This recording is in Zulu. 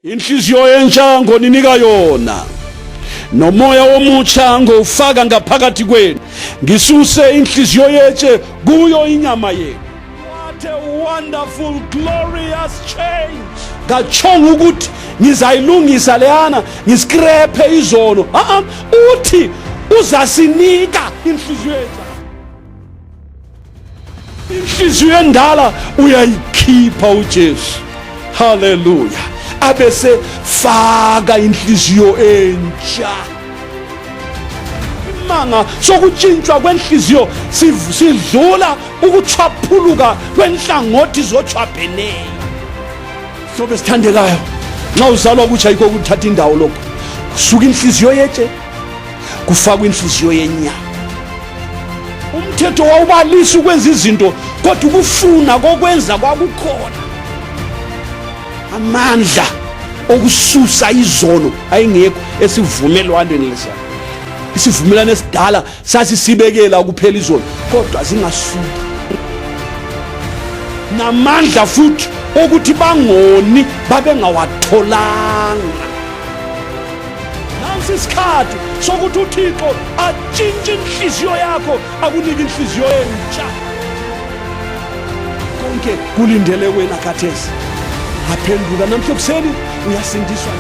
Inhliziyo entsha ngoninika yona nomoya omutsha ngowufaka ngaphakathi kwenu, ngisuse inhliziyo yetshe kuyo inyama yenu. What a wonderful glorious change. Kachonga ukuthi ngizayilungisa leyana, ngiskrephe izono. A uthi uzasinika inhliziyo entsha. Inhliziyo endala uyayikhipha uJesu. Haleluya. Abese faka inhliziyo entsha. Imanga sokutshintshwa kwenhliziyo sidlula ukuchwaphuluka kwenhlangothi zochwabheneyo. Hlobo esithandekayo, nxa uzalwa kutsha yikho ukuthatha indawo lokho. Kusuka inhliziyo yetshe kufakwa inhliziyo yenyama. Umthetho wawubalisa ukwenza izinto, kodwa ukufuna kokwenza kwakukhona. Amandla okususa izono ayengekho esivumelwaneni lesiya. Isivumelwano esidala sasisibekela ukuphela izono, kodwa zingasuki. Namandla futhi okuthi bangoni babengawatholanga. Nansi isikhathi sokuthi uThixo atshintshe inhliziyo yakho, akunike inhliziyo entsha. Konke kulindele wena khathesi. Aphenduka namhla ekuseni, uyasindiswa.